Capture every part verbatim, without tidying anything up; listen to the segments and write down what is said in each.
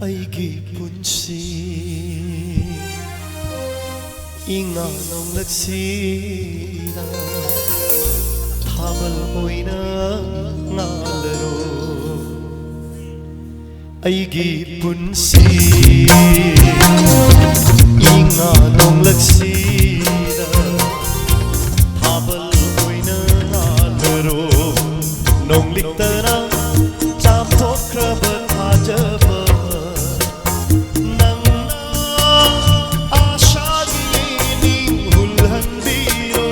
ꯑꯩꯒꯤ ꯄꯨꯟꯁꯤ ꯏꯉꯥ ꯅꯣꯡꯂꯛꯁꯤꯗ ꯊꯥꯕꯜ ꯑꯣꯏꯅ ꯉꯥꯜꯂꯔꯣ꯫ ꯑꯩꯒꯤ ꯄꯨꯟꯁꯤ ꯏꯉꯥ ꯅꯣꯡꯂꯛꯁꯤꯗ ꯊꯥꯕꯜ ꯑꯣꯏꯅ ꯉꯥꯜꯂꯔꯣ꯫ ꯅꯣꯡꯂꯤꯛꯇꯅ ꯆꯥꯝꯊꯣꯛꯈ꯭ꯔꯕ ꯊꯥꯖꯕ ꯅꯪꯅ ꯑꯥꯁꯥꯒꯤ ꯅꯤꯡꯍꯨꯜ ꯍꯟꯕꯤꯔꯣ꯫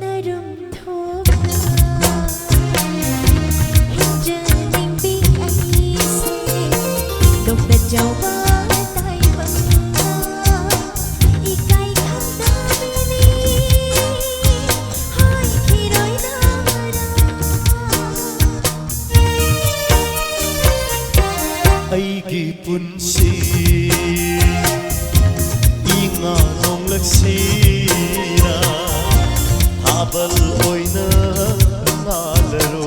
ꯅꯔꯨꯝ ꯊꯣꯛꯅ ꯍꯤꯡꯖꯅꯤꯡꯕꯤ ꯑꯩꯁꯦ ꯅꯣꯡꯗ ꯆꯥꯎꯕ ꯇꯥꯏꯕꯪꯅ ꯏꯀꯥꯏ ꯈꯪꯗꯕꯤꯅꯤ ꯍꯥꯏꯈꯤꯔꯣꯏꯗꯕ꯭ꯔꯥ? ꯑꯩꯒꯤ ꯄꯨꯟꯁꯤ ꯏꯉꯥ ꯅꯣꯡꯂꯛꯁꯤꯗ ꯊꯥꯕꯜ ꯑꯣꯏꯅ ꯉꯥꯜꯂꯔꯣ꯫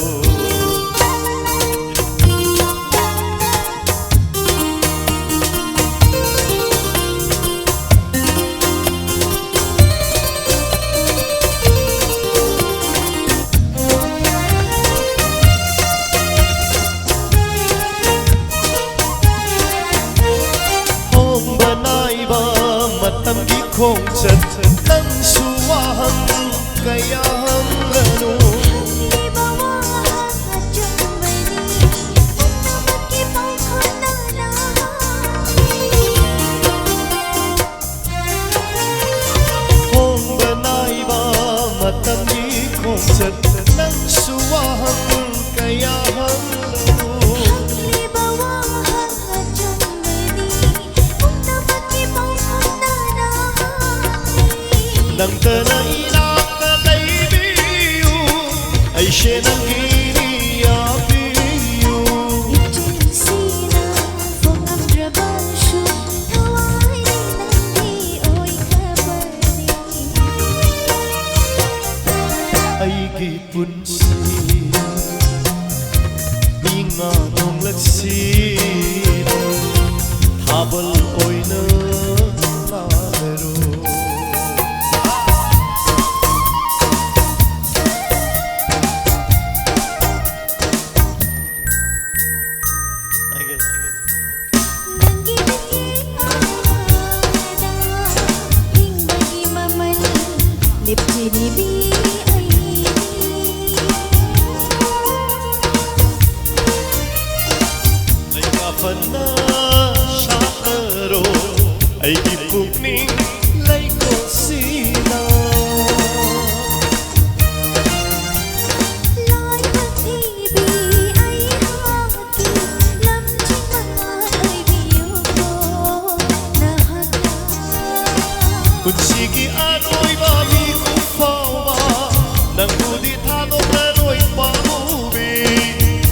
ꯍꯣꯡꯕ ꯅꯥꯏꯕ ꯃꯇꯝꯒꯤ ꯈꯣꯡꯆꯠ ꯅꯪꯁꯨ ꯋꯥꯍꯪ ꯀꯌꯥ ꯍꯪꯂꯅꯨ꯫ ꯍꯪꯂꯤꯕ ꯋꯥꯍꯪ ꯑꯆꯨꯝꯕꯅꯤ ꯄꯨꯝꯅꯃꯛꯀꯤ ꯄꯥꯎꯈꯨꯝ ꯅꯪꯅ ꯍꯣꯡꯕ ꯅꯥꯏꯕ ꯃꯇꯝꯒꯤ ꯈꯣꯡꯆꯠ ꯅꯪꯁꯨ ꯋꯥꯍꯪ ꯀꯌꯥ ꯍꯪꯂꯨ꯫ ꯍꯪꯂꯤꯕ ꯋꯥꯍꯪ ꯑꯆꯨꯝꯕꯅꯤ ꯄꯨꯝꯅꯃꯛꯀꯤ ꯄꯥꯎꯈꯨꯝ ꯅꯪꯅ ꯍꯥꯏ꯫ ꯅꯪꯇꯅ ꯏꯅꯥꯛꯇ ꯂꯩꯕꯤꯌꯨ ꯑꯩꯁꯦ ꯅꯪꯒꯤꯅꯤ ꯌꯥꯕꯤꯌꯨ꯫ ꯏꯆꯤꯟꯁꯤꯅ ꯐꯣꯡꯉꯝꯗ꯭ꯔꯕꯁꯨ ꯊꯋꯥꯏ ꯅꯪꯒꯤ ꯑꯣꯏꯈ꯭ꯔꯕꯅꯤ꯫ ꯑꯩꯒꯤ ꯄꯨꯟꯁꯤ ꯃꯤ ꯅꯣꯡꯂꯛꯁꯤꯗ ꯊꯥꯕꯜ ꯑꯣꯏꯅ ꯂꯥꯛꯂꯔꯣ꯫ ꯅꯪꯒꯤ ꯅꯪꯒꯤ ꯑꯥꯗ ꯍꯤꯡꯕꯒꯤ ꯃꯃꯜ ꯂꯦꯞꯆꯔꯤꯕꯤ ꯑꯩꯗꯤ꯫ ꯂꯩꯀꯥ ꯐꯅ ꯁꯥꯠꯂꯔꯣ ꯑꯩꯒꯤ ꯄꯨꯛꯅꯤꯡ ꯂꯩꯀꯣꯜꯁꯤꯗ꯫ ꯂꯥꯏꯕꯛ ꯊꯤꯕꯤ ꯑꯩꯍꯥꯛꯀꯤ ꯂꯝꯖꯤꯡ ꯃꯉꯥ ꯑꯣꯏꯕꯤꯌꯨꯀꯣ ꯅꯍꯥꯛꯅ꯫ ꯄꯨꯟꯁꯤꯒꯤ ꯑꯔꯣꯏꯕ ꯃꯤꯀꯨꯞ ꯐꯥꯎꯕ ꯅꯪꯕꯨꯗꯤ ꯊꯥꯗꯣꯛꯂꯔꯣꯏ ꯄꯥꯝꯃꯨꯕꯤ꯫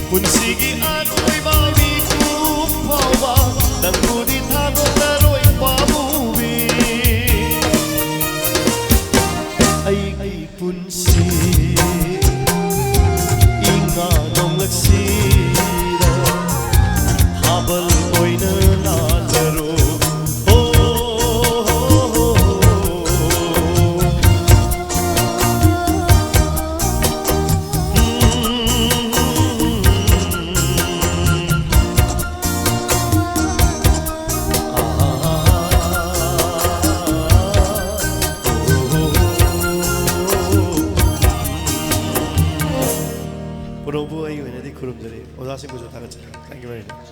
ꯄꯨꯟꯁꯤꯒꯤ ꯑꯔꯣꯏꯕ ꯃꯤꯀꯨꯞ ꯐꯥꯎꯕ ꯅꯪꯕꯨꯗꯤ ꯊꯥꯗꯣꯛꯂꯔꯣꯏ ꯄꯥꯝꯃꯨꯕꯤ꯫ ꯑꯩꯒꯤ ꯄꯨꯟꯁꯤ ꯏꯉꯥ ꯅꯣꯡꯂꯛꯁꯤꯗ ꯊꯥꯕꯜ ꯑꯣꯏꯅ ꯂꯥꯠꯂꯔꯣ꯫ ꯍꯣ, ꯍꯣ, ꯍꯣ, ꯍꯣ, ꯍꯣ꯫ ꯄꯨꯔꯧꯕꯨ ꯑꯩꯒꯤ ꯑꯣꯏꯅꯗꯤ ꯈꯨꯔꯨꯝꯖꯔꯤ꯫ ꯑꯣꯖꯥꯁꯤꯡꯕꯨꯁꯨ ꯊꯥꯒꯠꯆꯔꯤ꯫ Thank you very much.